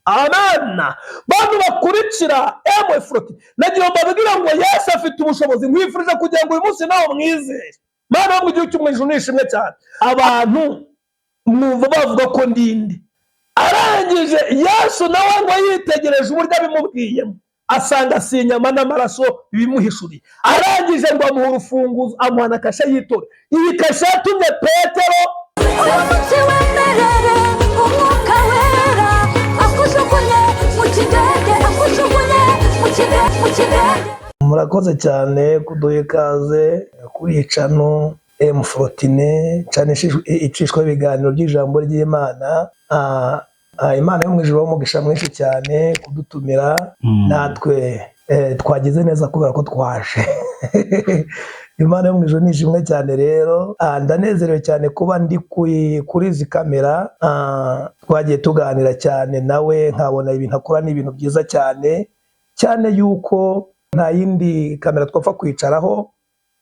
Amen. Bantu bakurikira M Fortune, nagira ngo mbabwire ngo Yesu afite ubushobozi. Nkwifurije kugira ngo uyu munsi nawe mwizere. Mana yo mu gihugu cyo mu ijuru nishimwe cyane. Abantu mwumva bavuga ko ndinde. Arangije Yesu nawe ngo yitegereje uburyo abimubwiyemo, asanga si inyama n'amaraso bimuhishuriye. Arangije ngo amuha urufunguzo, amuha na kashe y'itora. Iyi kashe yatumye Petero Uyu munsi wemerere Umwuka Wera akujugunye mu kidege, akujugunye mu kidege, mu kidege. Murakoze cyane kuduha ikaze kuri iyi channel M Fortune, channel icishwaho ibiganiro by'ijambo ry'Imana. Imana yo mu ijuru umugisha mwinshi cyane kudutumira. Natwe twagize neza kubera ko twaje. Imana yo mu ijuru ni ishimwe cyane rero. Ndanezerewe cyane kuba ndi kuri izi kamera. Twagiye tuganira cyane nawe, nkabona ibintu akora ni ibintu byiza cyane cyane, yuko nta yindi kamera twapfa kwicaraho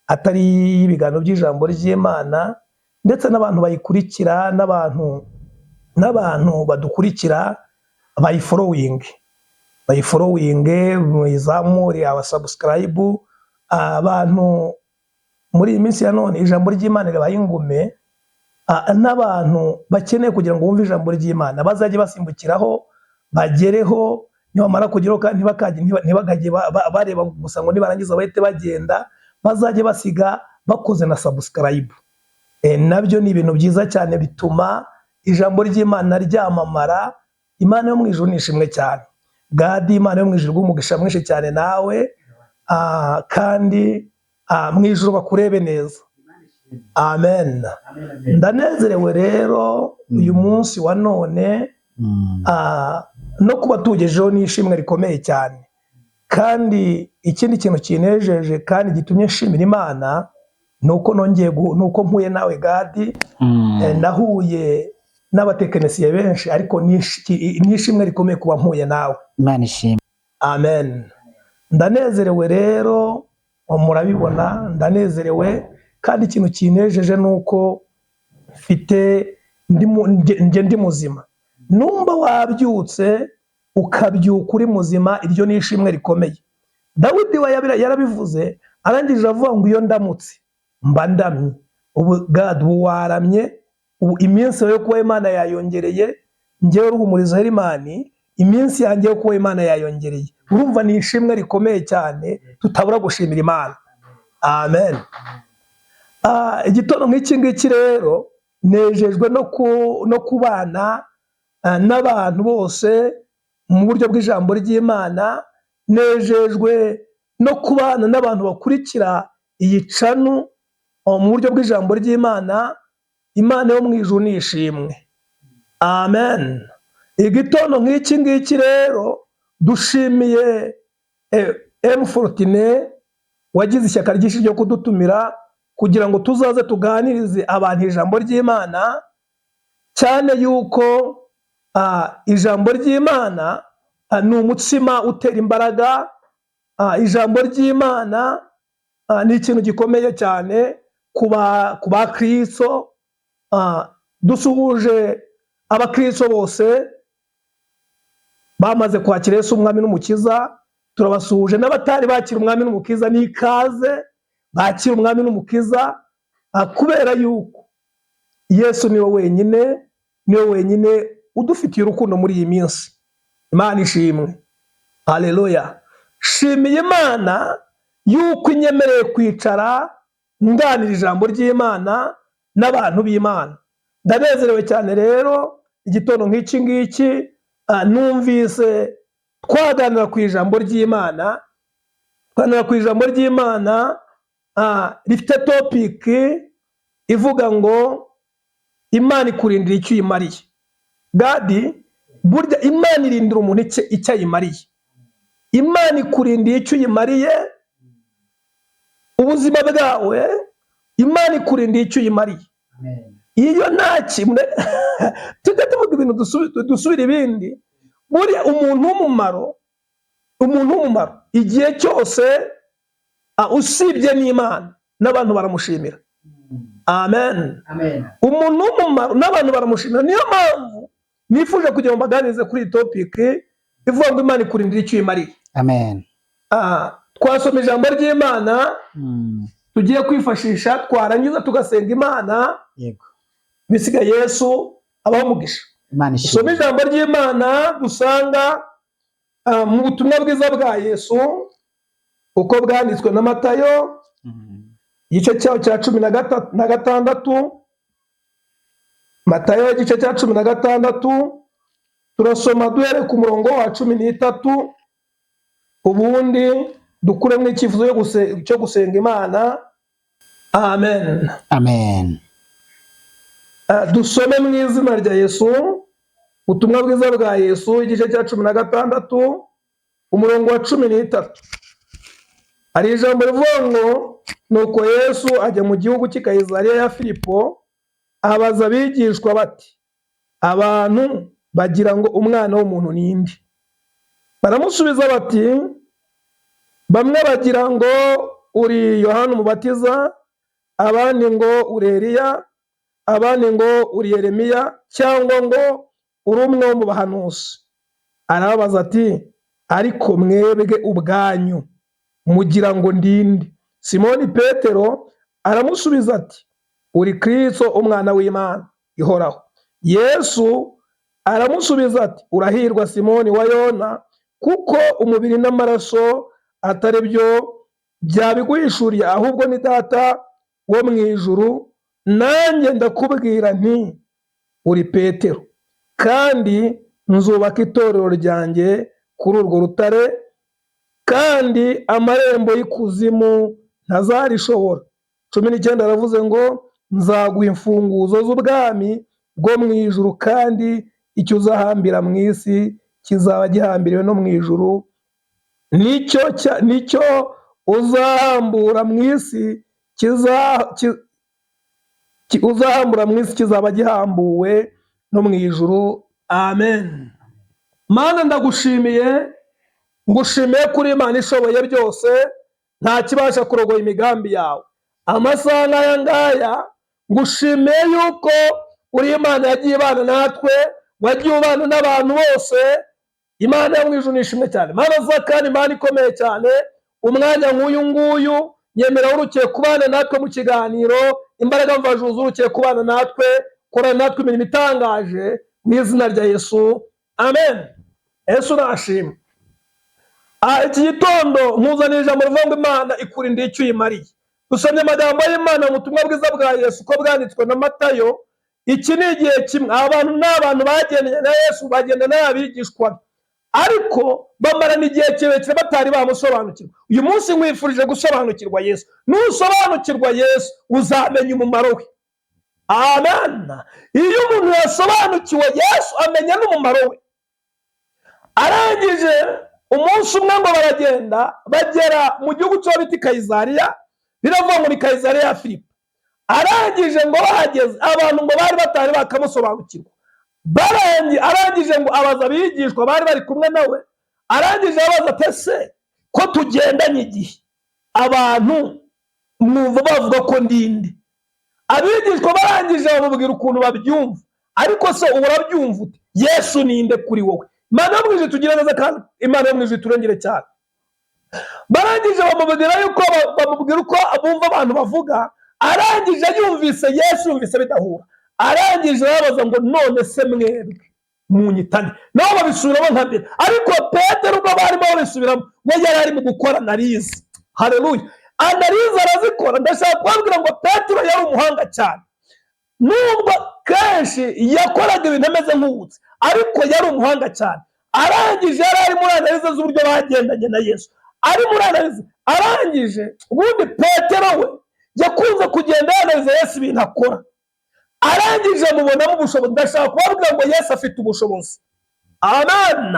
atari iy'ibiganiro by'ijambo ry'Imana, ndetse n'abantu bayikurikira n'abantu badukurikira bayifollowinge, bayifollowinge, muyizamure abasubscribe. Abantu muri iyi minsi ya none ijambo ry'Imana ribaye ingume, n'abantu bakeneye kugira ngo bumve ijambo ry'Imana bazajye basimbukiraho bagereho. Nibamara kugeraho kandi ntibakajye bareba gusa ngo nibarangiza bahite bagenda, bazajye basiga bakoze na subscribe. Nabyo ni ibintu byiza cyane, bituma ijambo ry'Imana ryamamara. Imana yo mu ijuru ni ishimwe cyane. Gadi, Imana yo mu ijuru iguhe umugisha mwinshi cyane nawe, kandi mu ijuru bakurebe neza. Amen. Ndanezerewe rero uyu munsi wa none, no kuba tugejeho n'ishimwe rikomeye cyane. Kandi ikindi kintu kinejeje kandi gitumye nshimira Imana ni uko nongeye ni uko mpuye nawe, Gadi. Nahuye n'abatekinisiye benshi, ariko ni ishimwe rikomeye kuba mpuye nawe. Imana ishimwe. Amen. Ndanezerewe rero, murabibona ndanezerewe. Kandi ikintu kinejeje ni uko mfite njye ndi muzima. Numba wabyutse, ukabyuka uri muzima, iryo ni ishimwe rikomeye. Dawidi we yarabivuze, arangije avuga ngo: "Iyo ndamutse mba ndamye." Ubu Gad, ubu waramye, ubu iminsi yo kuba Imana yayongereye. Njyewe Ruhumuriza Herimani, iminsi yanjye yo kuba Imana yayongereye. Urumva ni ishimwe rikomeye cyane tutabura gushimira Imana. Amen. Igitondo nk'iki ngiki rero nejejwe no kubana n'abantu bose mu buryo bw'ijambo ry'Imana. Nejejwe no kubana n'abantu bakurikira iyi channel mu buryo bw'ijambo ry'Imana. Imana yo mu ijuru ni ishimwe. Amen. Igitondo nk'iki ngiki rero dushimiye M Fortune wagize ishyaka ryinshi ryo kudutumira kugira ngo tuzaze tuganirize abantu ijambo ry'Imana, cyane yuko ijambo ry'Imana ni umutsima utera imbaraga. Ijambo ry'Imana ni ikintu gikomeye cyane ku bakristo. Dusuhuje abakristo bose bamaze kwakira Yesu Umwami n'Umukiza, turabasuhuje. N'abatari bakira Umwami n'Umukiza, n'ikaze bakira Umwami n'Umukiza, kubera yuko Yesu niwe wenyine, niwe wenyine udufitiye urukundo muri iyi minsi. Imana ishimwe, haleluya. Shimiye Imana yuko inyemereye kwicara nganira ijambo ry'Imana n'abantu b'Imana. Ndanezerewe cyane rero igitondo nk'iki ngiki, numvise twaganira ku ijambo ry'Imana, twaganira ku ijambo ry'Imana rifite topic ivuga ngo: "Imana ikurindira icyo uyimariye." Gadi, burya Imana irindira umuntu icyo ayimariye. Imana ikurindiye icyo uyimariye ubuzima bwawe. Imana ikurindiye icyo uyimariye. Iyo nta kimwe tujya tuvuga ibintu dusubira ibindi. Buriya umuntu w'umumaro, umuntu w'umumaro igihe cyose, usibye n'Imana n'abantu baramushimira. Amen. Umuntu w'umumaro n'abantu baramushimira. Niyo mpamvu Nifuje kugira ngo mbaganirize kuri iyi topic ivuga ngo Imana ikurindira icyo uyimariye. Amen. Twasoma ijambo ry'Imana tugiye kwifashisha, twarangiza tugasenga Imana. Bisigaye Yesu abaho umugisha. Imana Dusome ishimwe. ijambo ry'Imana dusanga mu butumwa bwiza bwa Yesu uko bwanditswe na Matayo, igice cyaho cya 16. Matayo igice cya 16, turasoma duhere ku murongo wa 13, ubundi dukuremo icyifuzo cyo gusenga Imana. Amen. Amen. Dusome mu izina rya Yesu. Ubutumwa bwiza bwa Yesu, igice cya 16, umurongo wa 13, hari ijambo rivuga ngo: "Nuko Yesu ajya mu gihugu cy'i Kayizariya ya Filipo, abaza abigishwa bati: 'Abantu bagira ngo Umwana w'umuntu ni nde?' Baramusubiza bati: 'Bamwe bagira ngo uri Yohana Umubatiza, abandi ngo uri Eliya, abandi ngo uri Yeremiya, cyangwa ngo uri umwe wo mu bahanuzi.' Arababaza ati: 'Ariko mwebwe ubwanyu mugira ngo ndi nde?' Simoni Petero aramusubiza ati: 'Uri Kristo, Umwana w'Imana ihoraho.' Yesu aramusubiza ati: 'Urahirwa, Simoni wa Yona, kuko umubiri n'amaraso atari byo byabiguhishuriye, ahubwo ni Data wo mu ijuru. Nanjye ndakubwira nti: Uri Petero, kandi nzubaka itorero ryanjye kuri urwo rutare, kandi amarembo y'ikuzimu ntazarishobora.' 19 aravuze ngo: 'Nzaguha imfunguzo z'ubwami bwo mu ijuru, kandi icyo uzahambira mu isi kizaba gihambiriwe no mu ijuru, nicyo uzahambura mu isi uzahambura mu isi kizaba gihambuwe no mu ijuru.' Amen. Mana, ndagushimiye, ngushimiye kuri Imana ishoboye byose, nta kibasha kurogoya imigambi yawe. Amasaha nk'aya ngaya, ngushimiye yuko uri Imana yagiye ibana natwe, wagiye ubana n'abantu bose. Imana yo mu ijuru nishimwe cyane. Mana za kandi, Imana ikomeye cyane, umwanya nk'uyu nguyu nyemera wurukiye kubana natwe mu kiganiro. Imbaraga mvajuru zurukiye kubana natwe, korana natwe imirimo itangaje mu izina rya Yesu, amen. Yesu nashimwe. Iki gitondo nkuzaniye ijambo rivuga ngo Imana ikurinda icyo uyimariye. Dusomye amagambo y'Imana mu butumwa bwiza bwa Yesu uko bwanditswe na Matayo. Iki ni igihe kimwe abantu ni abantu bagendanye na Yesu, bagenda n'abigishwa be, ariko bamarana igihe kirekire batari bamusobanukirwa. Uyu munsi nkwifurije gusobanukirwa Yesu. Nusobanukirwa Yesu, uzamenya umumaro we. Amen. Iyo umuntu yasobanukiwe Yesu, amenya n'umumaro we. Arangije umunsi umwe ngo baragenda, bagera mu gihugu cyo bita Kayizariya, biravuga ngo ni Kayizariya ya Filipo. Arangije ngo bahageze, abantu ngo bari batari bakamusobanukirwa. Arangije ngo abaza abigishwa bari bari kumwe nawe, arangije abaza ati: "Ese ko tugendanye igihe, abantu mwumva bavuga ko ndi nde?" Abigishwa barangije bamubwira ukuntu babyumva. Ariko se ubu urabyumva ute? Yesu ninde kuri wowe? Imana yo mu ijuru tugire neza, kandi Imana yo mu ijuru iturengere cyane. Barangije bamubwira yuko bamubwira uko bumva abantu bavuga. Arangije yumvise Yesu, yumvise bidahura. Arangije arabaza ngo: "None se mwebwe munyita nde?" Nabo babisubiramo nka mbere. Ariko Petero, ubwo barimo babisubiramo, we yari ari mu gukora analyse. Haleluya! Analyse arazikora. Ndashaka kubabwira ngo Petero yari umuhanga cyane, nubwo kenshi yakoraga ibintu ameze nk'uwutse, ariko yari umuhanga cyane. Arangije yari ari muri analyse z'uburyo bagendanye na Yesu, ari muri analyse. Arangije ubundi Petero we yakunze kugenda yanaliza Yesu ibintu akora. Arangije amubonamo ubushobozi. Ndashaka kubabwira ngo Yesu afite ubushobozi. Amen.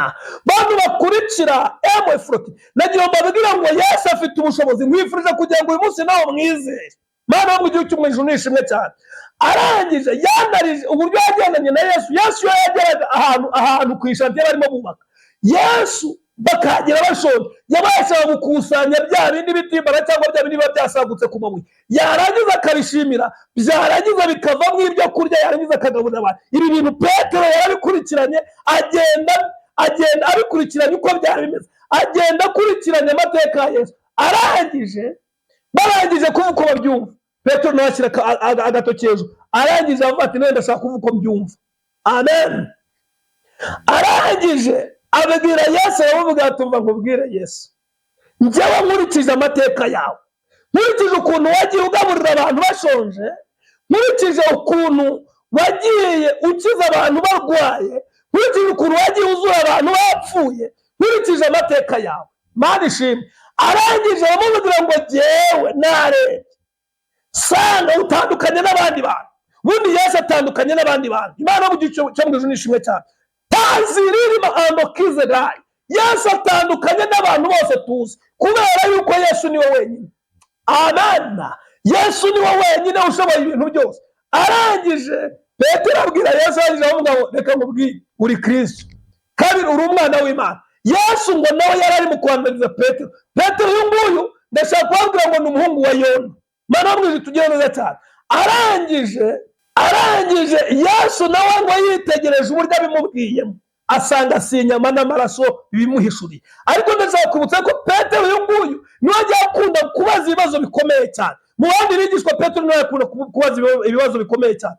Bantu bakurikira emufuroti, nagira ngo mbabwire ngo Yesu afite ubushobozi. Nkwifurije kugira ngo uyu munsi nawe mwizere. Mana yo mu gihugu cyo mu ijuru nishimwe cyane. Arangije yanarije uburyo yagendanye na Yesu. Yesu iyo yageraga ahantu ku ishantiye barimo bubaka, Yesu Bakagera bashonje, yabashaga gukusanya bya bindi bitimbara cyangwa bya bindi biba byasagutse ku mabuye, yarangiza akabishimira, byarangiza bikavamo ibyo kurya, yarangiza akagaburira abantu. Ibi bintu Petero yarabikurikiranye, agenda abikurikiranye uko byari bimeze, agenda akurikiranye amateka ya Yesu. Arangije, barangije kuvuga uko babyumva, Petero nawe ashyira agatoki hejuru, arangije avuga ati: "None ndashaka kuvuga uko mbyumva." Amen. Arangije abwira Yesu, aramubwira ati: "Umva nkubwire Yesu, njyewe nkurikije amateka yawe, nkurikije ukuntu wagiye ugaburira abantu bashonje, nkurikije ukuntu wagiye ukiza abantu barwaye, nkurikije ukuntu wagiye uzura abantu bapfuye, nkurikije amateka yawe." Mana ishimwe. Arangije aramubwira ngo: "Jyewe narebye sanga utandukanye n'abandi bantu." Ubundi Yesu atandukanye n'abandi bantu. Imana mu gihe cyo mu ijuru ni ishimwe cyane. Taziririma andokizegayi. Yesu atandukanye n'abantu bose tuzi, kubera yuko Yesu niwe wenyine. Amen. Yesu niwe wenyine ushoboye ibintu byose. Arangije Petero abwira Yesu, arangije aramubwira ngo: "Reka nkubwire, uri Kristo, kabiri uri umwana w'Imana." Yesu ngo nawe yari ari mu kwandariza Petero. Petero uyu nguyu, ndashaka kubabwira ngo ni umuhungu wa Yona. Mana wo mu ijuru tugire neza cyane. Arangije Yesu nawe ngo yitegereje uburyo abimubwiyemo, asanga si inyama n'amaraso bimuhishuriye. Ariko ndashaka kwibutsa ko Petero uyu nguyu niwe ajya akunda kubaza ibibazo bikomeye cyane mu bandi bigishwa. Petero niwe akunda kubaza ibibazo bikomeye cyane.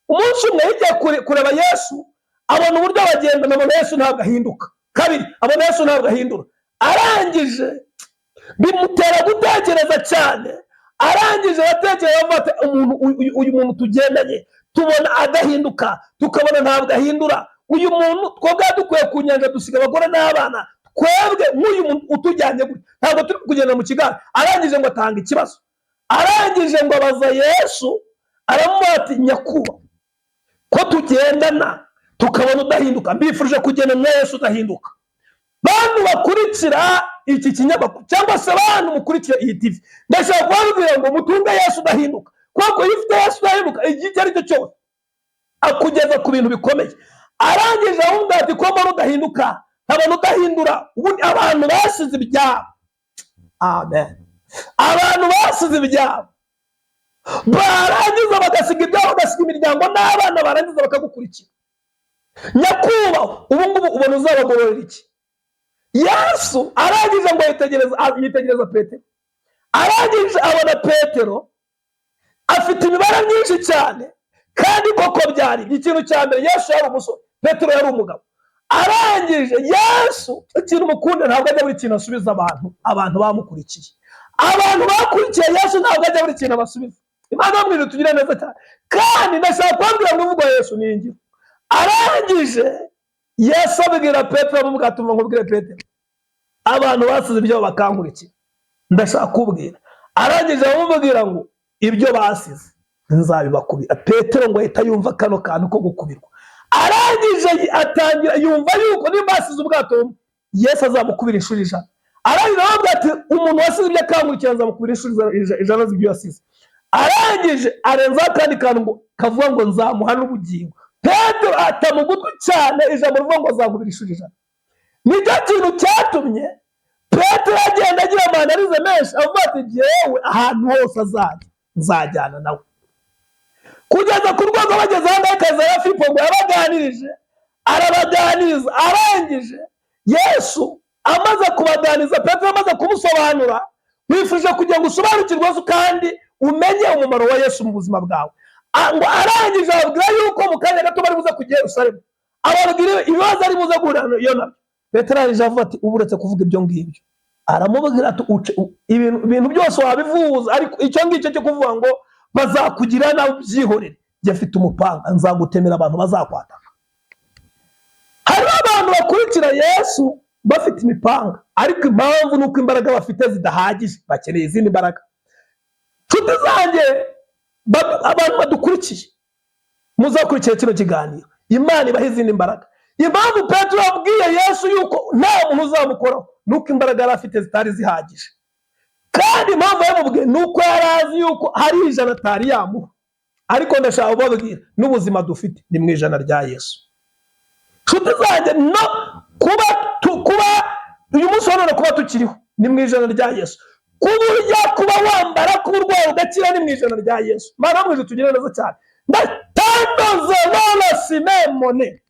Umunsi umwe yagiye kureba Yesu, abona uburyo bagendana, abona Yesu ntabwo ahinduka. Kabiri, abona Yesu ntabwo ahindura. Arangije bimutera gutekereza cyane. Arangije aratekereza, avuga ati: "Umuntu uyu muntu tugendanye, tubona adahinduka, tukabona ntabwo ahindura. Uyu muntu twebwe dukwiye ku nyanja, dusiga abagore n'abana, twebwe nk'uyu muntu utujyanye gutya, ntabwo turi kugenda mu kigare." Arangije ngo atanga ikibazo, arangije ngo abaza Yesu, aramubwira ati: "Nyakubahwa, ko tugendana tukabona udahinduka?" Mbifurije kugenda na Yesu udahinduka. Bantu bakurikira iki kinyamakuru cyangwa se bantu mukurikira iyi TV, ndashaka kubabwira ngo mutunge Yesu udahinduka, kuko iyo ufite Yesu udahinduka, igihe icyo ari cyo cyose akugeza ku bintu bikomeye. Arangije aramubwira ati: "Ko mbona udahinduka, nkabona udahindura?" Ubundi abantu basize ibyabo, amen, abantu basize ibyabo, barangiza bagasiga ibyabo, bagasiga imiryango n'abana, barangiza bakagukurikira, nyakubahwa, ubu ngubu ubona uzabagororera iki? Yesu arangije ngo yitegereza Petero, arangije abona Petero afite imibare myinshi cyane. Kandi koko byari ikintu cya mbere, Yesu yari umusore, Petero yari umugabo. Arangije Yesu, ikintu mukunda, ntabwo ajya buri kintu asubiza abantu bamukurikiye. Abantu bakurikiye Yesu ntabwo ajya buri kintu abasubiza. Imana yo mu ijuru tugire neza cyane. Kandi ndashaka kubabwira ngo uvuga Yesu ni ingiro. Arangije Yesu abwira Petero, amubwira ati: "Nkubwire Petero, abantu basize ibyo bakankurikira, ndashaka kubwira." Arangije aramubwira ngo: "Ibyo basize nzabibakubira." Petero ngo ahita yumva kano kantu ko gukubirwa. Arangije atangira yumva yuko nimba basize ubwato bumwe, Yesu azamukubira inshuro 100. Arangije aramubwira ati: "Umuntu wasize ibyo akankurikira, nzamukubira inshuro 100 z'ibyo yasize." Arangije arenzaho akandi kantu ngo kavuga ngo: "Nzamuha n'ubugingo." Petero ata mu gutwi cyane ijambo rivuga ngo azakubira inshuro 100. Nicyo kintu cyatumye Petero agenda agira ama analyse menshi, avuga ati: "Jyewe ahantu hose azajya nzajyana nawe." Kugeza ku rwego bageze aho ngaho Kayisariya Filipo, ngo yabaganirije, arabaganiriza. Arangije Yesu amaze kubaganiriza, Petero amaze kumusobanura. Wifuje kugira ngo usobanukirwe Yesu kandi umenye umumaro wa Yesu mu buzima bwawe. Ngo arangije ababwira yuko mu kanya gato bari buze kujya i Yerusalemu, ababwira ibibazo ari buze guhura yo nabyo. Petero arangije avuga ati: "Ubu uretse kuvuga ibyo ngibyo." Aramubwira ati: "Ibintu byose wabivuza, ariko icyo ngicyo cyo kuvuga ngo bazakugira nawe ubyihorere. Njye mfite umupanga, nzagutemera abantu bazakwataka." Hariho abantu bakurikira Yesu bafite imipanga, ariko impamvu ni uko imbaraga bafite zidahagije, bakeneye izindi mbaraga. Nshuti zanjye, abantu badukurikiye, muzakurikira kino kiganiro, Imana ibaha izindi mbaraga. Impamvu Petero yabwiye Yesu yuko nta muntu uzamukoraho ni uko imbaraga yari afite zitari zihagije. Kandi impamvu yamubwiye ni uko yari azi yuko hari 100 atari yamuha. Ariko ndashaka kubabwira, n'ubuzima dufite ni mu 100 rya Yesu. Nshuti zanjye, no kuba wa none kuba tukiriho ni mu ijana rya Yesu. Kuba urya, kuba wambara, kuba urwaye ugakira, ni mu ijana rya Yesu. Mana yo mu ijuru, tugire neza cyane. Ndatandoze bana simemone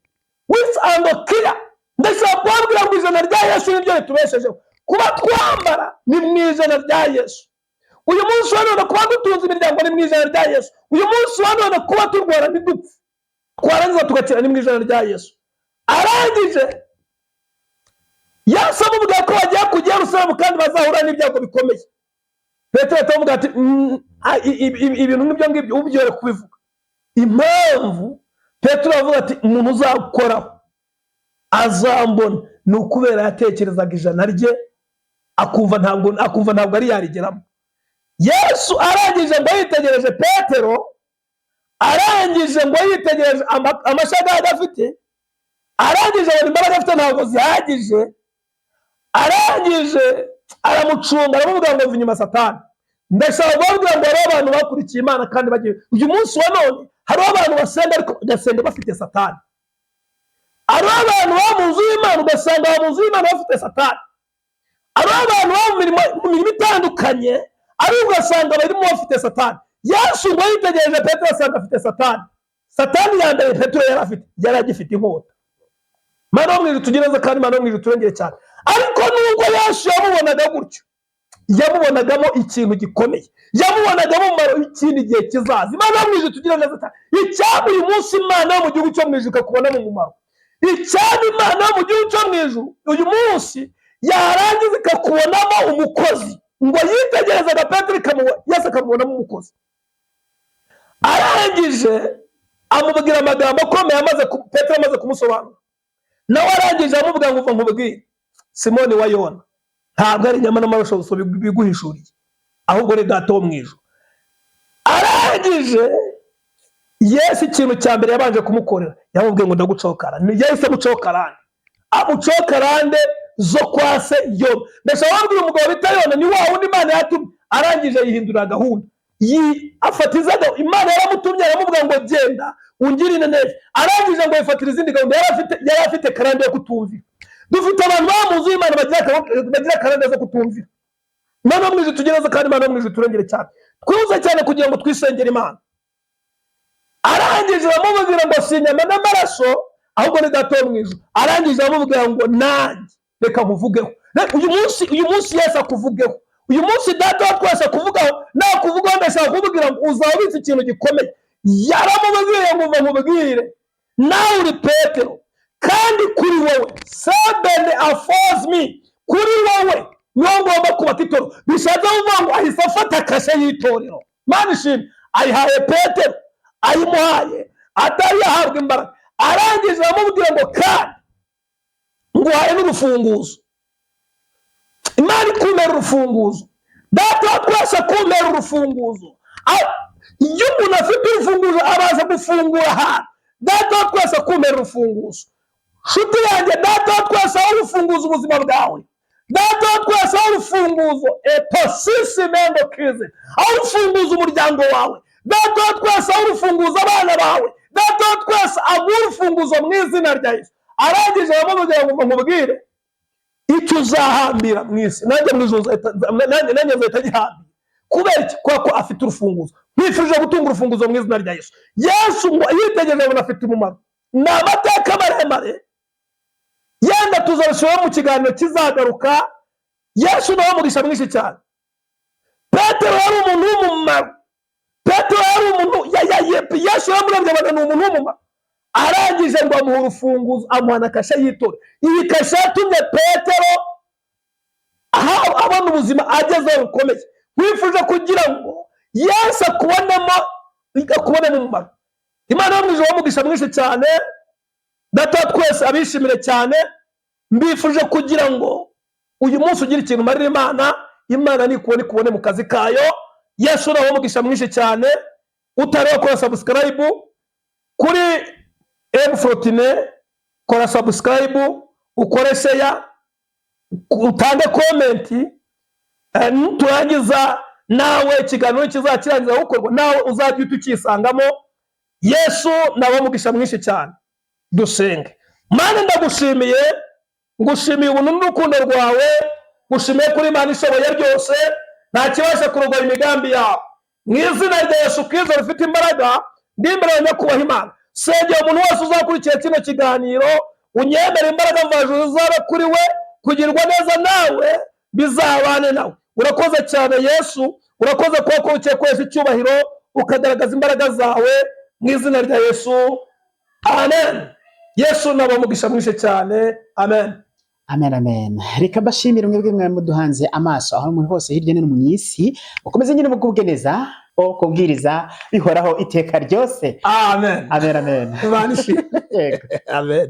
wisi andokiya. Ndashobora kubabwira ngo ijana rya Yesu niryo ritubeshejeho. Kuba twambara ni mu ijana rya Yesu. Uyu munsi wa none kuba dutunze imiryango ni mu ijana rya Yesu. Uyu munsi wa none kuba turwara ntidupfe, twarangiza tugakira, ni mu ijana rya Yesu. Arangije Yesu amubwira ko bagiye kujya i Yerusalemu kandi bazahura n'ibyago bikomeye. Petero ahita amubwira ati: Ibintu nk'ibyo ngibyo ubyore kubivuga." Impamvu Petero avuga ati: "Umuntu uzakoraho azambona," ni ukubera yatekerezaga ijana rye, akumva ntabwo ari yarigeramo. Yesu arangije ngo yitegereje Petero, arangije ngo yitegereje amashagaga afite, arangije abona imbaraga afite ntabwo zihagije. Arangije aramucunga, aramubwira ngo: "Va inyuma, Satani." Ndashaka kubabwira ngo hariho abantu bakurikiye Imana kandi bagiye. Uyu munsi wa none hariho abantu basenga ariko bagasenga bafite Satani. Hariho abantu baba mu nzu y'Imana, ugasanga baba mu nzu y'Imana bafite Satani. Hariho abantu baba mu mirimo itandukanye, ariko ugasanga barimo bafite Satani. Yesu ngo yitegereje Petero asanga afite Satani. Satani ya mbere Petero yari afite, yari agifite inkota. Mana yo mu ijuru, tugire neza kandi Mana yo mu ijuru, turengere cyane. Ariko nubwo Yesu yamubonaga gutyo, yamubonagamo ikintu gikomeye, yamubonagamo umumaro w'ikindi gihe kizaza. Imana yo mu ijuru, tugire neza cyane. Icyaba uyu munsi Imana yo mu gihugu cyo mu ijuru ikakubonamo umumaro, icyaba Imana yo mu gihugu cyo mu ijuru uyu munsi yarangiza ikakubonamo umukozi. Ngo yitegerezaga Petero, Yesu akamubonamo umukozi. Arangije amubwira amagambo akomeye. Petero amaze kumusobanura nawe, arangije amubwira ngo: "Uva nkubwire, Simoni wa Yona, ntabwo ari inyama n'amaraso gusa biguhishuriye, ahubwo ni Data wo mu ijuru." Arangije Yesu ikintu cya mbere yabanje kumukorera, yamubwiye ngo: "Ndagucaho karande." Yahise amucaho karande, amucaho karande zo kwa se Yona. Ndashaka kubabwira, umugabo bita Yona ni wa wundi Imana yatumye, arangije yihindurira gahunda. Afata izaga. Imana yaramutumye, aramubwira ngo: "Genda ungirire neza." Arangije ngo yifatira izindi gahunda. Yari afite karande yo kutumvira. Dufite abantu baba mu nzu y'Imana bagira karande zo kutumvira. Imana yo mu ijuru, tugire neza kandi Imana yo mu ijuru, turengere cyane, twihuze cyane kugira ngo twisengere Imana. Arangije aramubwira ngo: "Si inyama n'amaraso, ahubwo ni Data wo mu ijuru." Arangije aramubwira ngo: "Nanjye reka nkuvugeho." Uyu munsi Yesu akuvugeho, uyu munsi Data wa twese akuvugaho. Nakuvugaho, ndashaka kukubwira ngo uzaba ubitse ikintu gikomeye. Yaramubwiye ngo: "Uva nkubwire, nawe uri Petero, kandi kuri wowe sebene afozi, kuri wowe niwo ngomba kubaka itorero." Bishatse kuvuga ngo ahise afata kashe y'itorero. Mana ishimwe, ayihaye Petero, ayimuhaye atari yahabwa imbaraga. Arangije aramubwira ngo: "Kandi nguhaye n'urufunguzo." Imana ikumera urufunguzo, Data wa twese akumera urufunguzo. Iyo umuntu afite urufunguzo abaza gufungura ahantu. Data wa twese akumera urufunguzo, nshuti yanjye. Data wa twese aho urufunguzo ubuzima bwawe, Data wa twese aho urufunguzo etosisi mendo kize, aho urufunguzo umuryango wawe, Data wa twese aho urufunguzo abana bawe, Data wa twese aguha urufunguzo mu izina rya Yesu. Arangije aramubwira ngo: "Nkubwire, icyo uzahambira mu isi, nanjye mu ijuru nanjye nzahita gihambira." Kubera iki? Kubera ko afite urufunguzo. Nkwifurije gutunga urufunguzo mu izina rya Yesu. Yesu ngo yitegereje abona afite umumaro. Ni amateka maremare, yenda tuzabisubiraho mu kiganiro kizagaruka. Yesu nawe umugisha mwinshi cyane. Petero yari umuntu w'umumaro. Petero yari umuntu Yesu yamurebye abona ni umuntu w'umumaro. Arangije ngo amuha urufunguzo, amuha na kashe y'itorero. Iyi kashe yatumye Petero abona ubuzima agezeho bukomeye. Wifuje kugira ngo Yesu akubonemo umumaro. Imana yo mu ijuru umugisha mwinshi cyane. Data wa twese abishimire cyane. Mbifuje kugira ngo uyu munsi ugire ikintu umarira Imana. Imana nikubone, ikubone mu kazi kayo. Yesu nawe umugisha mwinshi cyane. Utari wakora subscribe kuri M Fortune, kora subscribe, ukore share, utange comment. Nuturangiza nawe ikiganiro kizakirangiza gukorwa, nawe uzajya uhita ukisangamo. Yesu nawe umugisha mwinshi cyane. Dusenge. Mana, ndagushimiye, ngushimiye ubuntu n'urukundo rwawe. Gushimiye kuri Imana ishoboye byose, nta kibasha kurogoya imigambi yawe. Mu izina rya Yesu Kristo rifite imbaraga, ndi imbere ya nyakubahwa Imana, sengera umuntu wese uzakurikira kino kiganiro, unyemere imbaraga mvajuru zaba kuri we, kugirwa neza nawe bizabane nawe. Urakoze cyane Yesu, urakoze kuba ko kwesa icyubahiro, ukagaragaza imbaraga zawe mu izina rya Yesu, amen. Yesu nabamugisha mwinshi cyane, amen. Amen, amen. Reka mbashimire mwebwe mwe muduhanze amaso aho muri hose hirya no hino mu isi. Mukomeze nyine mugubwe neza, o kubwiriza bihoraho iteka ryose. Amen. Amen, amen. Imana ishimwe. Yego. Amen.